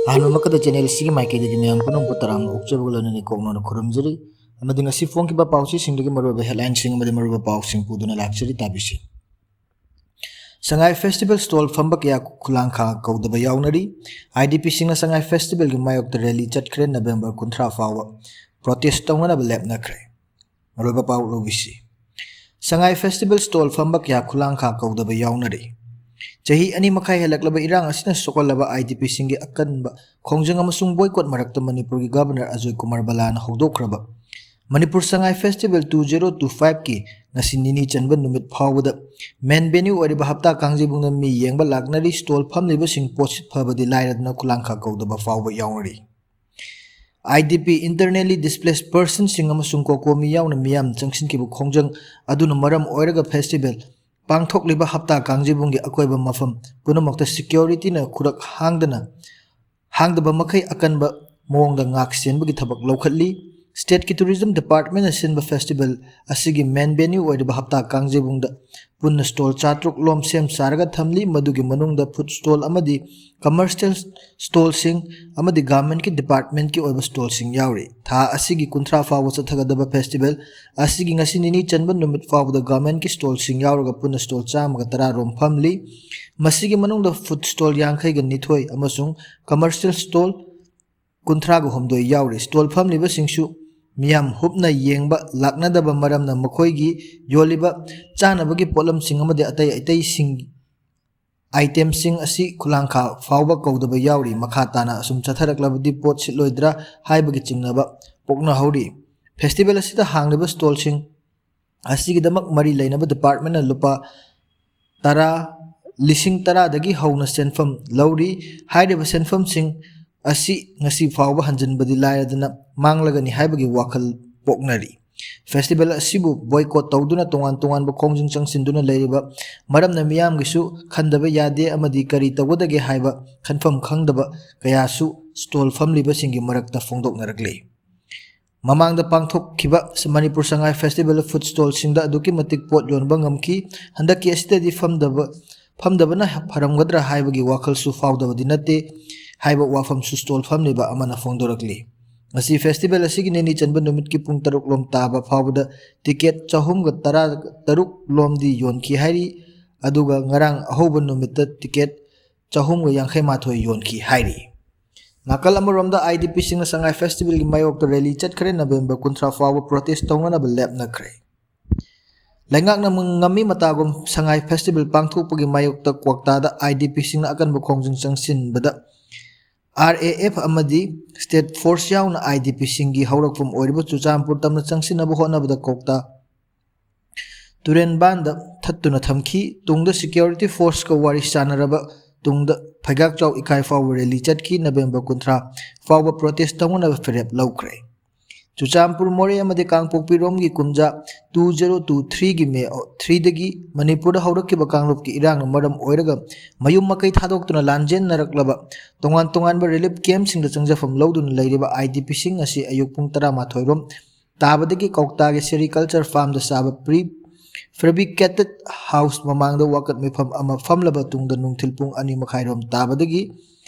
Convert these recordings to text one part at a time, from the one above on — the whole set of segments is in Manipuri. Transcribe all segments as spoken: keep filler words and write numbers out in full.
ꯑꯍꯥꯟꯕꯃꯛꯇꯗ ꯆꯦꯅꯦꯜ ꯑꯁꯤꯒꯤ ꯃꯥꯏꯀꯩꯗꯒꯤ ꯃꯌꯥꯝ ꯄꯨꯝꯅꯃꯛꯄꯨ ꯇꯔꯥꯝꯅ ꯑꯣꯛꯆꯕꯒ ꯂꯣꯏꯅꯅ ꯀꯣꯛꯅꯣꯅ ꯈꯨꯔꯨꯝꯖꯔꯤ꯫ ꯑꯃꯗꯤ ꯉꯁꯤ ꯐꯣꯡꯈꯤꯕ ꯄꯥꯎꯆꯦꯁꯤꯡꯗꯒꯤ ꯃꯔꯨꯑꯣꯏꯕ ꯍꯦꯗꯂꯥꯏꯟꯁꯤꯡ ꯑꯃꯗꯤ ꯃꯔꯨꯑꯣꯏꯕ ꯄꯥꯎꯁꯤꯡ ꯄꯨꯗꯨꯅ ꯂꯥꯛꯆꯔꯤ, ꯇꯥꯕꯤꯁꯤ꯫ ꯁꯉꯥꯏ ꯐꯦꯁꯇꯤꯚꯦꯜ ꯁ꯭ꯇꯣꯜ ꯐꯝꯕ ꯀꯌꯥ ꯈꯨꯂꯥꯡꯈꯥ ꯀꯧꯗꯕ ꯌꯥꯎꯅꯔꯤ꯫ ꯑꯥꯏ ꯗꯤ ꯄꯤꯁꯤꯡꯅ ꯁꯉꯥꯏ ꯐꯦꯁꯇꯤꯚꯦꯜꯒꯤ ꯃꯥꯌꯣꯛꯇ ꯔꯦꯂꯤ ꯆꯠꯈ꯭ꯔꯦ꯫ ꯅꯕꯦꯝꯕꯔ ꯀꯨꯟꯊ꯭ꯔꯥ ꯐꯥꯎꯕ ꯄ꯭ꯔꯣꯇꯦꯁ ꯇꯧꯅꯅꯕ ꯂꯦꯞꯅꯈ꯭ꯔꯦ꯫ ꯃꯔꯨꯑꯣꯏꯕ ꯄꯥꯎ ꯂꯧꯕꯤꯁꯤ꯫ ꯁꯉꯥꯏ ꯐꯦꯁꯇꯤꯚꯦꯜ ꯁ꯭ꯇꯣꯜ ꯐꯝꯕ ꯀꯌꯥ ꯈꯨꯂꯥꯡꯈꯥ ꯀꯧꯗꯕ ꯌꯥꯎꯅꯔꯤ꯫ ꯆꯍꯤ ꯑꯅꯤ ꯃꯈꯥꯏ ꯍꯦꯜꯂꯛꯂꯕ ꯏꯔꯥꯡ ꯑꯁꯤꯅ ꯁꯣꯛꯍꯜꯂꯕ ꯑꯥꯏ ꯗꯤ ꯄꯤꯁꯤꯡꯒꯤ ꯑꯀꯟꯕ ꯈꯣꯡꯖꯪ ꯑꯃꯁꯨꯡ ꯕꯣꯏꯀꯣꯠ ꯃꯔꯛꯇ ꯃꯅꯤꯄꯨꯔꯒꯤ ꯒꯚꯔꯅꯔ ꯑꯖꯣꯏ ꯀꯨꯃꯥꯔ ꯕꯂꯥꯅ ꯍꯧꯗꯣꯛꯈ꯭ꯔꯕ Manipur Sangai festival two zero two ꯐꯥꯏꯚꯀꯤ ꯉꯁꯤ ꯅꯤꯅꯤ ꯆꯟꯕ ꯅꯨꯃꯤꯠ ꯐꯥꯎꯕꯗ ꯃꯦꯟ ꯚꯦꯅ꯭ꯌꯨ ꯑꯣꯏꯔꯤꯕ ꯍꯞꯇꯥ ꯀꯥꯡꯖꯩꯕꯨꯡꯗ ꯃꯤ ꯌꯦꯡꯕ ꯂꯥꯛꯅꯔꯤ꯫ ꯁ꯭ꯇꯣꯜ ꯐꯝꯂꯤꯕꯁꯤꯡ ꯄꯣꯠꯁꯤꯠ ꯐꯕꯗꯤ ꯂꯥꯏꯔꯗꯅ ꯈꯨꯂꯥꯡꯈꯥ ꯀꯧꯗꯕ ꯐꯥꯎꯕ ꯌꯥꯎꯅꯔꯤ꯫ I D P, internally displaced personꯁꯤꯡ ꯑꯃꯁꯨꯡ ꯀꯣꯀꯣꯃꯤ ꯌꯥꯎꯅ ꯃꯤꯌꯥꯝ ꯆꯪꯁꯤꯟꯈꯤꯕ ꯈꯣꯡꯖꯪ ꯑꯗꯨꯅ ꯃꯔꯝ ꯑꯣꯏꯔꯒ ꯐꯦꯁꯇꯤꯚꯦꯜ ꯄꯥꯡꯊꯣꯛꯂꯤꯕ ꯍꯞꯇꯥ ꯀꯥꯡꯖꯩꯕꯨꯡꯒꯤ ꯑꯀꯣꯏꯕ ꯃꯐꯝ ꯄꯨꯝꯅꯃꯛꯇ ꯁꯦꯀ꯭ꯌꯨꯔꯤꯇꯤꯅ ꯈꯨꯔꯛ ꯍꯥꯡꯗꯅ, ꯍꯥꯡꯗꯕ ꯃꯈꯩ ꯑꯀꯟꯕ ꯃꯑꯣꯡꯗ ꯉꯥꯛ ꯁꯦꯟꯕꯒꯤ ꯊꯕꯛ ꯂꯧꯈꯠꯂꯤ꯫ ꯁ꯭ꯇꯦꯠꯀꯤ ꯇꯨꯔꯤꯖꯝ ꯗꯤꯄꯥꯔꯠꯃꯦꯟꯅ ꯁꯤꯟꯕ ꯐꯦꯁꯇꯤꯚꯦꯜ ꯑꯁꯤꯒꯤ ꯃꯦꯟ ꯚꯦꯅ꯭ꯌꯨ ꯑꯣꯏꯔꯤꯕ ꯍꯞꯇꯥ ꯀꯥꯡꯖꯩꯕꯨꯡꯗ ꯄꯨꯟꯅ ꯁ꯭ꯇꯣꯜ ꯆꯥꯇ꯭ꯔꯨꯛ ꯂꯣꯝ ꯁꯦꯝ ꯁꯥꯔꯒ ꯊꯝꯂꯤ꯫ ꯃꯗꯨꯒꯤ ꯃꯅꯨꯡꯗ ꯐꯨꯗ ꯁ꯭ꯇꯣꯜ ꯑꯃꯗꯤ ꯀꯃꯔꯁꯤꯌꯦꯜ ꯁ꯭ꯇꯣꯜꯁꯤꯡ ꯑꯃꯗꯤ ꯒꯥꯔꯃꯦꯟꯠꯀꯤ ꯗꯤꯄꯥꯔꯠꯃꯦꯟꯠꯀꯤ ꯑꯣꯏꯕ ꯁ꯭ꯇꯣꯜꯁꯤꯡ ꯌꯥꯎꯔꯤ꯫ ꯊꯥ ꯑꯁꯤꯒꯤ ꯀꯨꯟꯊ꯭ꯔꯥ ꯐꯥꯎꯕ ꯆꯠꯊꯒꯗꯕ ꯐꯦꯁꯇꯤꯚꯦꯜ ꯑꯁꯤꯒꯤ ꯉꯁꯤ ꯅꯤꯅꯤ ꯆꯟꯕ ꯅꯨꯃꯤꯠ ꯐꯥꯎꯕꯗ ꯒꯥꯔꯃꯦꯟꯠꯀꯤ ꯁ꯭ꯇꯣꯜꯁꯤꯡ ꯌꯥꯎꯔꯒ ꯄꯨꯟꯅ ꯁ꯭ꯇꯣꯜ ꯆꯥꯝꯃꯒ ꯇꯔꯥ ꯔꯣꯝ ꯐꯝꯂꯤ꯫ ꯃꯁꯤꯒꯤ ꯃꯅꯨꯡꯗ ꯐꯨꯗ ꯁ꯭ꯇꯣꯜ ꯌꯥꯡꯈꯩꯒ ꯅꯤꯊꯣꯏ ꯑꯃꯁꯨꯡ ꯀꯃꯔꯁꯤꯌꯦꯜ ꯁ꯭ꯇꯣꯜ ꯀꯨꯟꯊ꯭ꯔꯥꯒ ꯍꯨꯝꯗꯣꯏ ꯌꯥꯎꯔꯤ꯫ ꯁ꯭ꯇꯣꯜ ꯐꯝꯂꯤꯕꯁꯤꯡꯁꯨ ꯃꯤꯌꯥꯝ ꯍꯨꯞꯅ ꯌꯦꯡꯕ ꯂꯥꯛꯅꯗꯕ ꯃꯔꯝꯅ ꯃꯈꯣꯏꯒꯤ ꯌꯣꯜꯂꯤꯕ ꯆꯥꯅꯕꯒꯤ ꯄꯣꯠꯂꯝꯁꯤꯡ ꯑꯃꯗꯤ ꯑꯇꯩ ꯑꯇꯩꯁꯤꯡ, ꯑꯥꯏꯇꯦꯝꯁꯤꯡ ꯑꯁꯤ ꯈꯨꯂꯥꯡꯈꯥ ꯐꯥꯎꯕ ꯀꯧꯗꯕ ꯌꯥꯎꯔꯤ꯫ ꯃꯈꯥ ꯇꯥꯅ ꯑꯁꯨꯝ ꯆꯠꯊꯔꯛꯂꯕꯗꯤ ꯄꯣꯠ ꯁꯤꯠꯂꯣꯏꯗ꯭ꯔꯥ ꯍꯥꯏꯕꯒꯤ ꯆꯤꯡꯅꯕ ꯄꯣꯛꯅꯍꯧꯔꯤ꯫ ꯐꯦꯁꯇꯤꯚꯦꯜ ꯑꯁꯤꯗ ꯍꯥꯡꯂꯤꯕ ꯁ꯭ꯇꯣꯜꯁꯤꯡ ꯑꯁꯤꯒꯤꯗꯃꯛ ꯃꯔꯤ ꯂꯩꯅꯕ ꯗꯤꯄꯥꯔꯠꯃꯦꯟꯅ ꯂꯨꯄꯥ ꯇꯔꯥ, ꯂꯤꯁꯤꯡ ꯇꯔꯥꯗꯒꯤ ꯍꯧꯅ ꯁꯦꯟꯐꯝ ꯂꯧꯔꯤ꯫ ꯍꯥꯏꯔꯤꯕ ꯁꯦꯟꯐꯝꯁꯤꯡ ꯑꯁꯤ ꯉꯁꯤ ꯐꯥꯎꯕ ꯍꯟꯖꯤꯟꯕꯗꯤ ꯂꯥꯏꯔꯗꯅ ꯃꯥꯡꯂꯒꯅꯤ ꯍꯥꯏꯕꯒꯤ ꯋꯥꯈꯜ ꯄꯣꯛꯅꯔꯤ꯫ ꯐꯦꯁꯇꯤꯚꯦꯜ ꯑꯁꯤꯕꯨ ꯕꯣꯏꯀꯣꯠ ꯇꯧꯗꯨꯅ ꯇꯣꯉꯥꯟ ꯇꯣꯉꯥꯟꯕ ꯈꯣꯡꯖꯪ ꯆꯪꯁꯤꯟꯗꯨꯅ ꯂꯩꯔꯤꯕ ꯃꯔꯝꯅ ꯃꯤꯌꯥꯝꯒꯤꯁꯨ ꯈꯟꯗꯕ ꯌꯥꯗꯦ ꯑꯃꯗꯤ ꯀꯔꯤ ꯇꯧꯒꯗꯒꯦ ꯍꯥꯏꯕ ꯈꯟꯐꯝ ꯈꯪꯗꯕ ꯀꯌꯥꯁꯨ ꯁ꯭ꯇꯣꯜ ꯐꯝꯂꯤꯕꯁꯤꯡꯒꯤ ꯃꯔꯛꯇ ꯐꯣꯡꯗꯣꯛꯅꯔꯛꯂꯤ꯫ ꯃꯃꯥꯡꯗ ꯄꯥꯡꯊꯣꯛꯈꯤꯕ ꯃꯅꯤꯄꯨꯔ ꯁꯉꯥꯏ ꯐꯦꯁꯇꯤꯚꯦꯜ ꯐꯨꯗ ꯁ꯭ꯇꯣꯜꯁꯤꯡꯗ ꯑꯗꯨꯛꯀꯤ ꯃꯇꯤꯛ ꯄꯣꯠ ꯌꯣꯟꯕ ꯉꯝꯈꯤ꯫ ꯍꯟꯗꯛꯀꯤ ꯑꯁꯤꯗꯗꯤ ꯐꯝꯗꯕ, ꯐꯝꯗꯕꯅ ꯐꯔꯝꯒꯗ꯭ꯔꯥ ꯍꯥꯏꯕꯒꯤ ꯋꯥꯈꯜꯁꯨ ꯐꯥꯎꯗꯕꯗꯤ ꯅꯠꯇꯦ꯫ ꯍꯥꯏꯕ ꯋꯥꯐꯝꯁꯨ stall ꯐꯝꯂꯤꯕ ꯑꯃꯅ ꯐꯣꯡꯗꯣꯔꯛꯂꯤ꯫ ꯉꯁꯤ festival ꯑꯁꯤꯒꯤ ꯅꯤꯅꯤ ꯆꯟꯕ ꯅꯨꯃꯤꯠꯀꯤ ꯄꯨꯡ ꯇꯔꯨꯛ ꯂꯣꯝ ꯇꯥꯕ ꯐꯥꯎꯕꯗ ticket ꯆꯍꯨꯝꯒ ꯇꯔꯥ ꯇꯔꯨꯛ ꯂꯣꯝꯗꯤ ꯌꯣꯟꯈꯤ ꯍꯥꯏꯔꯤ꯫ ꯑꯗꯨꯒ ꯉꯔꯥꯡ ꯑꯍꯧꯕ ꯅꯨꯃꯤꯠꯇ ticket ꯆꯍꯨꯝꯒ ꯌꯥꯡꯈꯩ ꯃꯥꯊꯣꯏ ꯌꯣꯟꯈꯤ ꯍꯥꯏꯔꯤ꯫ ꯅꯥꯀꯜ ꯑꯃꯔꯣꯝꯗ IDPꯁꯤꯡꯅ ꯁꯉꯥꯏ festivalꯒꯤ ꯃꯥꯌꯣꯛꯇ rally ꯆꯠꯈ꯭ꯔꯦ꯫ November ꯀꯨꯟꯊ꯭ꯔꯥ ꯐꯥꯎꯕ protest ꯇꯧꯅꯅꯕ ꯂꯦꯞꯅꯈ꯭ꯔꯦ꯫ ꯂꯩꯉꯥꯛꯅ ꯉꯝꯃꯤ ꯃꯇꯥꯒꯨꯝ ꯁꯉꯥꯏ festival ꯄꯥꯡꯊꯣꯛꯄꯒꯤ ꯃꯥꯌꯣꯛꯇ ꯀ꯭ꯋꯥꯛꯇꯥꯗ IDPꯁꯤꯡꯅ ꯑꯀꯟꯕ ꯈꯣꯡꯖꯪ ꯆꯪꯁꯤꯟꯕꯗ RAF ꯑꯃꯗꯤ state force ꯌꯥꯎꯅ IDPꯁꯤꯡꯒꯤ ꯍꯧꯔꯛꯐꯝ ꯑꯣꯏꯔꯤꯕ ꯆꯨꯔꯆꯥꯟꯄꯨꯔ ꯇꯝꯅ ꯆꯪꯁꯤꯟꯅꯕ ꯍꯣꯠꯅꯕꯗ ꯀ꯭ꯋꯥꯛꯇꯥ ꯇꯨꯔꯦꯟꯕꯥꯟꯗ ꯊꯠꯇꯨꯅ ꯊꯝꯈꯤ꯫ ꯇꯨꯡꯗ security forceꯀ ꯋꯥꯔꯤ ꯁꯥꯟꯅꯔꯕ ꯇꯨꯡꯗ ꯐꯩꯒꯥꯛꯆꯥꯎ ꯏꯀꯥꯏ ꯐꯥꯎꯕ rally ꯆꯠꯈꯤ꯫ November ꯀꯨꯟꯊ꯭ꯔꯥ ꯐꯥꯎꯕ protest ꯇꯧꯅꯅꯕ ꯐꯤꯔꯦꯞ ꯂꯧꯈ꯭ꯔꯦ꯫ ꯆꯨꯔꯆꯥꯟꯄꯨꯔ, ꯃꯣꯔꯦ ꯑꯃꯗꯤ ꯀꯥꯡꯄꯣꯛꯄꯤꯔꯣꯝꯒꯤ ꯀꯨꯝꯖꯥ two zero two threeꯒꯤ May threeꯗꯒꯤ ꯃꯅꯤꯄꯨꯔꯗ ꯍꯧꯔꯛꯈꯤꯕ ꯀꯥꯡꯂꯨꯞꯀꯤ ꯏꯔꯥꯡꯅ ꯃꯔꯝ ꯑꯣꯏꯔꯒ ꯃꯌꯨꯝ ꯃꯀꯩ ꯊꯥꯗꯣꯛꯇꯨꯅ ꯂꯥꯟꯖꯦꯟꯅꯔꯛꯂꯕ ꯇꯣꯉꯥꯟ ꯇꯣꯉꯥꯟꯕ relief campꯁꯤꯡꯗ ꯆꯪꯖꯐꯝ ꯂꯧꯗꯨꯅ ꯂꯩꯔꯤꯕ IDPꯁꯤꯡ ꯑꯁꯤ ꯑꯌꯨꯛ ꯄꯨꯡ ꯇꯔꯥꯃꯥꯊꯣꯏ ꯔꯣꯝ ꯇꯥꯕꯗꯒꯤ ꯀꯧꯇꯥꯒꯤ sericulture farmꯗ ꯁꯥꯕ pre fabricated house ꯃꯃꯥꯡꯗ ꯋꯥꯀꯠ ꯃꯤꯐꯝ ꯑꯃ ꯐꯝꯂꯕ ꯇꯨꯡꯗ ꯅꯨꯡꯊꯤꯜ ꯄꯨꯡ ꯑꯅꯤ ꯃꯈꯥꯏ ꯔꯣꯝ ꯇꯥꯕꯗꯒꯤ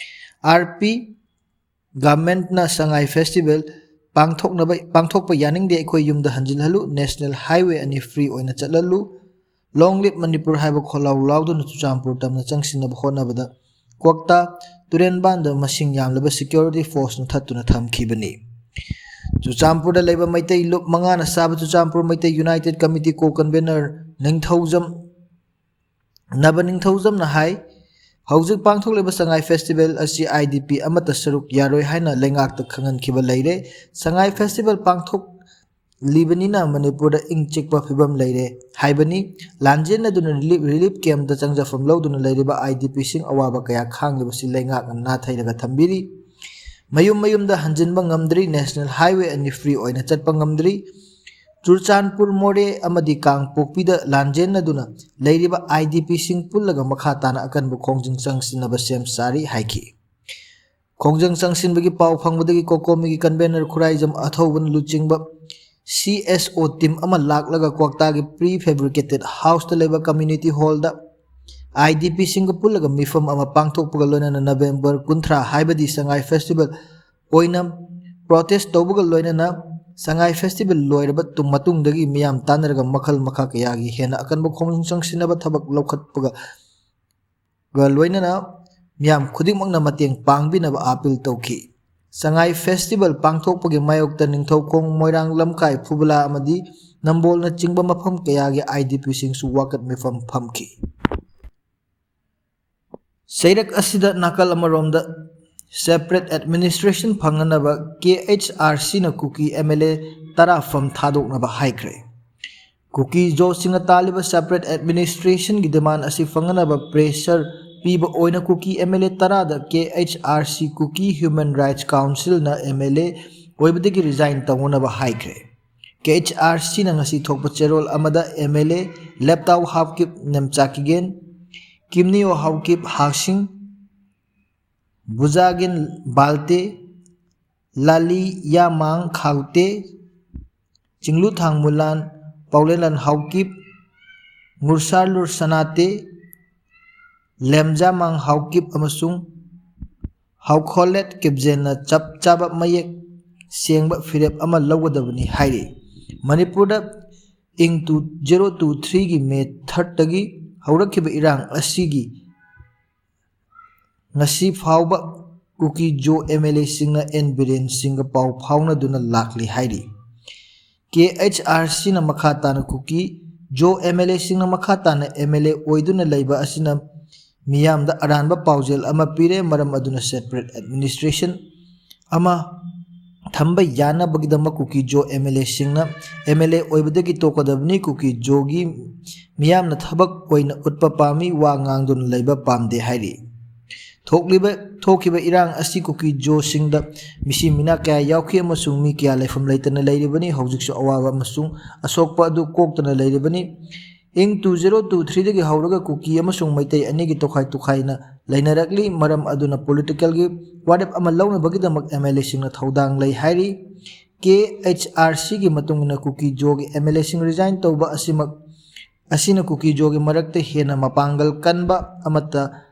RP Governmentꯅ ꯁꯉꯥꯏ festival ꯄꯥꯡꯊꯣꯛꯅꯕ, ꯄꯥꯡꯊꯣꯛꯄ ꯌꯥꯅꯤꯡꯗꯦ, ꯑꯩꯈꯣꯏ ꯌꯨꯝꯗ ꯍꯟꯖꯤꯜꯍꯜꯂꯨ, national highway ꯑꯅꯤ free ꯑꯣꯏꯅ ꯆꯠꯍꯜꯂꯨ, long live ꯃꯅꯤꯄꯨꯔ ꯍꯥꯏꯕ ꯈꯣꯜꯂꯥꯎ ꯂꯥꯎꯗꯨꯅ ꯆꯨꯔꯆꯥꯟꯄꯨꯔ ꯇꯝꯅ ꯆꯪꯁꯤꯟꯅꯕ ꯍꯣꯠꯅꯕꯗ ꯀ꯭ꯋꯥꯛꯇꯥ ꯇꯨꯔꯦꯟꯕꯥꯟꯗ ꯃꯁꯤꯡ ꯌꯥꯝꯂꯕ security forceꯅ ꯊꯠꯇꯨꯅ ꯊꯝꯈꯤꯕꯅꯤ꯫ ꯆꯨꯔꯆꯥꯟꯄꯨꯔꯗ ꯂꯩꯕ ꯃꯩꯇꯩ ꯂꯨꯞ ꯃꯉꯥꯅ ꯁꯥꯕ Churachandpur Meitei United Committee co-convener ꯅꯤꯡꯊꯧꯖꯝ ꯅꯕ ꯅꯤꯡꯊꯧꯖꯝꯅ ꯍꯥꯏ, ꯍꯧꯖꯤꯛ ꯄꯥꯡꯊꯣꯛꯂꯤꯕ ꯁꯉꯥꯏ festival ꯑꯁꯤ IDP ꯑꯃꯠꯇ ꯁꯔꯨꯛ ꯌꯥꯔꯣꯏ ꯍꯥꯏꯅ ꯂꯩꯉꯥꯛꯇ ꯈꯪꯍꯟꯈꯤꯕ ꯂꯩꯔꯦ꯫ ꯁꯉꯥꯏ festival ꯄꯥꯡꯊꯣꯛꯂꯤꯕꯅꯤꯅ ꯃꯅꯤꯄꯨꯔꯗ ꯏꯪ ꯆꯤꯛꯄ ꯐꯤꯕꯝ ꯂꯩꯔꯦ ꯍꯥꯏꯕꯅꯤ꯫ ꯂꯥꯟꯖꯦꯟꯅꯗꯨꯅ relief, relief campꯇ ꯆꯪꯖꯐꯝ ꯂꯧꯗꯨꯅ ꯂꯩꯔꯤꯕ IDPꯁꯤꯡ ꯑꯋꯥꯕ ꯀꯌꯥ ꯈꯥꯡꯂꯤꯕꯁꯤ ꯂꯩꯉꯥꯛꯅ ꯅꯥꯊꯩꯔꯒ ꯊꯝꯕꯤꯔꯤ꯫ ꯃꯌꯨꯝ ꯃꯌꯨꯝꯗ ꯍꯟꯖꯤꯟꯕ ꯉꯝꯗ꯭ꯔꯤ, national highway ꯑꯅꯤ free ꯑꯣꯏꯅ ꯆꯠꯄ ꯉꯝꯗ꯭ꯔꯤ꯫ ꯆꯨꯔꯆꯥꯟꯄꯨꯔ, ꯃꯣꯔꯦ ꯑꯃꯗꯤ ꯀꯥꯡꯄꯣꯛꯄꯤꯗ ꯂꯥꯟꯖꯦꯟꯅꯗꯨꯅ ꯂꯩꯔꯤꯕ IDPꯁꯤꯡ ꯄꯨꯜꯂꯒ ꯃꯈꯥ ꯇꯥꯅ ꯑꯀꯟꯕ ꯈꯣꯡꯖꯪ ꯆꯪꯁꯤꯟꯅꯕ ꯁꯦꯝ ꯁꯥꯔꯤ ꯍꯥꯏꯈꯤ꯫ ꯈꯣꯡꯖꯪ ꯆꯪꯁꯤꯟꯕꯒꯤ ꯄꯥꯎ ꯐꯪꯕꯗꯒꯤ ꯀꯣꯀꯣꯃꯤꯒꯤ convener ꯈꯨꯔꯥꯏꯖꯝ ꯑꯊꯧꯕꯅ ꯂꯨꯆꯤꯡꯕ CSO team ꯑꯃ ꯂꯥꯛꯂꯒ ꯀ꯭ꯋꯥꯛꯇꯥꯒꯤ pre fabricated houseꯇ ꯂꯩꯕ community hallꯗ IDPꯁꯤꯡꯒ ꯄꯨꯜꯂꯒ ꯃꯤꯐꯝ ꯑꯃ ꯄꯥꯡꯊꯣꯛꯄꯒ ꯂꯣꯏꯅꯅ November ꯀꯨꯟꯊ꯭ꯔꯥ ꯍꯥꯏꯕꯗꯤ ꯁꯉꯥꯏ festival ꯑꯣꯏꯅ protest ꯇꯧꯕꯒ ꯂꯣꯏꯅꯅ ꯁꯉꯥꯏ festival ꯂꯣꯏꯔꯕ ꯇꯨꯡ-, ꯃꯇꯨꯡꯗꯒꯤ ꯃꯤꯌꯥꯝ ꯇꯥꯟꯅꯔꯒ ꯃꯈꯜ ꯃꯈꯥ ꯀꯌꯥꯒꯤ ꯍꯦꯟꯅ ꯑꯀꯟꯕ ꯈꯣꯡꯖꯪ ꯆꯪꯁꯤꯟꯅꯕ ꯊꯕꯛ ꯂꯧꯈꯠꯄꯒ ꯂꯣꯏꯅꯅ ꯃꯤꯌꯥꯝ ꯈꯨꯗꯤꯡꯃꯛꯅ ꯃꯇꯦꯡ ꯄꯥꯡꯕꯤꯅꯕ appeal ꯇꯧꯈꯤ꯫ ꯁꯉꯥꯏ festival ꯄꯥꯡꯊꯣꯛꯄꯒꯤ ꯃꯥꯌꯣꯛꯇ ꯅꯤꯡꯊꯧꯈꯣꯡ, ꯃꯣꯏꯔꯥꯡ, ꯂꯝꯈꯥꯏ, ꯐꯨꯕꯂꯥ ꯑꯃꯗꯤ ꯅꯝꯕꯣꯜꯅꯆꯤꯡꯕ ꯃꯐꯝ ꯀꯌꯥꯒꯤ IDPꯁꯤꯡꯁꯨ ꯋꯥꯀꯠ ꯃꯤꯐꯝ ꯐꯝꯈꯤ꯫ ꯆꯩꯔꯛ ꯑꯁꯤꯗ ꯅꯥꯀꯜ ꯑꯃꯔꯣꯝꯗ separate administration ꯐꯪꯅꯅꯕ KHRCꯅ ꯀꯨꯀꯤ MLA ꯇꯔꯥ ꯐꯝ ꯊꯥꯗꯣꯛꯅꯕ ꯍꯥꯏꯈ꯭ꯔꯦ꯫ ꯀꯨꯀꯤ ꯖꯣꯁꯤꯡꯅ ꯇꯥꯜꯂꯤꯕ separate administrationꯒꯤ demand ꯑꯁꯤ ꯐꯪꯅꯅꯕ pressure ꯄꯤꯕ ꯑꯣꯏꯅ ꯀꯨꯀꯤ MLA ꯇꯔꯥꯗ KHRC, Kuki Human Rights Councilꯅ MLA ꯑꯣꯏꯕꯗꯒꯤ resign ꯇꯧꯅꯅꯕ ꯍꯥꯏꯈ꯭ꯔꯦ꯫ KHRCꯅ ꯉꯁꯤ ꯊꯣꯛꯄ ꯆꯦꯔꯣꯜ ꯑꯃꯗ MLA ꯂꯦꯞꯇꯥꯎ ꯍꯥꯎꯀꯤꯞ, ꯅꯦꯝꯆꯥ ꯀꯤꯒꯦꯟ, ꯀꯤꯝꯅꯤꯌꯣ ꯍꯥꯎꯀꯤꯞ ꯍꯥꯛꯁꯤꯡ, ꯕꯨꯖꯥꯒꯤꯟ ꯕꯥꯜꯇꯦ, ꯂꯥꯂꯤ ꯌꯥꯃꯥꯡ ꯈꯥꯎꯇꯦ, ꯆꯤꯡꯂꯨꯊꯥꯡ ꯃꯨꯂꯥꯟ, ꯄꯥꯎꯂꯦꯟꯂꯥꯟ ꯍꯥꯎꯀꯤꯞ, ꯉꯨꯔꯁꯥꯂꯨꯔ ꯁꯅꯥꯇꯦ, ꯂꯦꯝꯖꯥꯃꯥꯡ ꯍꯥꯎꯀꯤꯞ ꯑꯃꯁꯨꯡ ꯍꯥꯎꯈꯣꯂꯦꯠ ꯀꯤꯞꯖꯦꯟꯅ ꯆꯞ ꯆꯥꯕ ꯃꯌꯦꯛ ꯁꯦꯡꯕ ꯐꯤꯔꯦꯞ ꯑꯃ ꯂꯧꯒꯗꯕꯅꯤ ꯍꯥꯏꯔꯤ꯫ ꯃꯅꯤꯄꯨꯔꯗ ꯏꯪ two, zero two threeꯒꯤ May thirdꯇꯒꯤ ꯍꯧꯔꯛꯈꯤꯕ ꯏꯔꯥꯡ ꯑꯁꯤꯒꯤ ꯉꯁꯤ ꯐꯥꯎꯕ ꯀꯨꯀꯤ ꯖꯣ MLAꯁꯤꯡꯅ ꯑꯦꯟ ꯕꯤꯔꯦꯟ ꯁꯤꯡꯒ ꯄꯥꯎ ꯐꯥꯎꯅꯗꯨꯅ ꯂꯥꯛꯂꯤ ꯍꯥꯏꯔꯤ꯫ KHRCꯅ ꯃꯈꯥ ꯇꯥꯅ ꯀꯨꯀꯤ ꯖꯣ MLAꯁꯤꯡꯅ ꯃꯈꯥ ꯇꯥꯅ MLA ꯑꯣꯏꯗꯨꯅ ꯂꯩꯕ ꯑꯁꯤꯅ ꯃꯤꯌꯥꯝꯗ ꯑꯔꯥꯟꯕ ꯄꯥꯎꯖꯦꯜ ꯑꯃ ꯄꯤꯔꯦ, ꯃꯔꯝ ꯑꯗꯨꯅ separate administration ꯑꯃ ꯊꯝꯕ ꯌꯥꯅꯕꯒꯤꯗꯃꯛ ꯀꯨꯀꯤ ꯖꯣ MLAꯁꯤꯡꯅ MLA ꯑꯣꯏꯕꯗꯒꯤ ꯇꯣꯛꯀꯗꯕꯅꯤ꯫ ꯀꯨꯀꯤ ꯖꯣꯒꯤ ꯃꯤꯌꯥꯝꯅ ꯊꯕꯛ ꯑꯣꯏꯅ ꯎꯠꯄ ꯄꯥꯝꯃꯤ, ꯋꯥ ꯉꯥꯡꯗꯨꯅ ꯂꯩꯕ ꯄꯥꯝꯗꯦ ꯍꯥꯏꯔꯤ꯫ ꯊꯣꯛꯂꯤꯕ, ꯊꯣꯛꯈꯤꯕ ꯏꯔꯥꯡ ꯑꯁꯤ ꯀꯨꯀꯤ ꯖꯣꯁꯤꯡꯗ ꯃꯤꯁꯤ ꯃꯤꯅꯥ ꯀꯌꯥ ꯌꯥꯎꯈꯤ ꯑꯃꯁꯨꯡ ꯃꯤ ꯀꯌꯥ ꯂꯩꯐꯝ ꯂꯩꯇꯅ ꯂꯩꯔꯤꯕꯅꯤ꯫ ꯍꯧꯖꯤꯛꯁꯨ ꯑꯋꯥꯕ ꯑꯃꯁꯨꯡ ꯑꯁꯣꯛꯄ ꯑꯗꯨ ꯀꯣꯛꯇꯅ ꯂꯩꯔꯤꯕꯅꯤ꯫ ꯏꯪ two zero two threeꯗꯒꯤ ꯍꯧꯔꯒ ꯀꯨꯀꯤ ꯑꯃꯁꯨꯡ ꯃꯩꯇꯩ ꯑꯅꯤꯒꯤ ꯇꯣꯈꯥꯏ ꯇꯣꯈꯥꯏꯅ ꯂꯩꯅꯔꯛꯂꯤ꯫ ꯃꯔꯝ ꯑꯗꯨꯅ politicalꯒꯤ ꯋꯥꯔꯦꯞ ꯑꯃ ꯂꯧꯅꯕꯒꯤꯗꯃꯛ MLAꯁꯤꯡꯅ ꯊꯧꯗꯥꯡ ꯂꯩ ꯍꯥꯏꯔꯤ꯫ KHRCꯒꯤ ꯃꯇꯨꯡ ꯏꯟꯅ ꯀꯨꯀꯤ ꯖꯣꯒꯤ MLAꯁꯤꯡ resign ꯇꯧꯕ ꯑꯁꯤꯃꯛ ꯑꯁꯤꯅ ꯀꯨꯀꯤ-ꯖꯣꯒꯤ ꯃꯔꯛꯇ ꯍꯦꯟꯅ ꯃꯄꯥꯡꯒꯜ ꯀꯟꯕ ꯑꯃꯠꯇ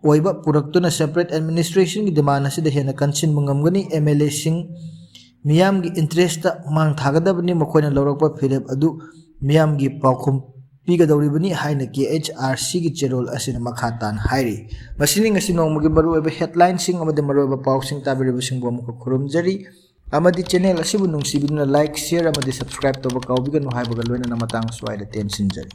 ꯑꯣꯏꯕ ꯄꯨꯔꯛꯇꯨꯅ separate administrationꯒꯤ demand ꯑꯁꯤꯗ ꯍꯦꯟꯅ ꯀꯟꯁꯤꯟꯕ ꯉꯝꯒꯅꯤ꯫ MLAꯁꯤꯡ ꯃꯤꯌꯥꯝꯒꯤ interestꯇ ꯃꯥꯡ ꯊꯥꯒꯗꯕꯅꯤ, ꯃꯈꯣꯏꯅ ꯂꯧꯔꯛꯄ ꯐꯤꯔꯦꯞ ꯑꯗꯨ ꯃꯤꯌꯥꯝꯒꯤ ꯄꯥꯎꯈꯨꯝ ꯄꯤꯒꯗꯧꯔꯤꯕꯅꯤ ꯍꯥꯏꯅ KHRCꯒꯤ ꯆꯦꯔꯣꯜ ꯑꯁꯤꯅ ꯃꯈꯥ ꯇꯥꯅ ꯍꯥꯏꯔꯤ꯫ ꯃꯁꯤꯅꯤ ꯉꯁꯤ ꯅꯣꯡꯃꯒꯤ ꯃꯔꯨꯑꯣꯏꯕ headlineꯁꯤꯡ ꯑꯃꯗꯤ ꯃꯔꯨꯑꯣꯏꯕ ꯄꯥꯎꯁꯤꯡ ꯇꯥꯕꯤꯔꯤꯕꯁꯤꯡꯕꯨ ꯑꯃꯨꯛꯀ ꯈꯨꯔꯨꯝꯖꯔꯤ꯫ ꯑꯃꯗꯤ channel ꯑꯁꯤꯕꯨ ꯅꯨꯡꯁꯤꯕꯤꯗꯨꯅ like, share ꯑꯃꯗꯤ subscribe ꯇꯧꯕ ꯀꯥꯎꯕꯤꯒꯅꯨ ꯍꯥꯏꯕꯒ ꯂꯣꯏꯅꯅ ꯃꯇꯥꯡ ꯑꯁ꯭ꯋꯥꯏꯗ ꯇꯦꯟꯁꯤꯟꯖꯔꯤ꯫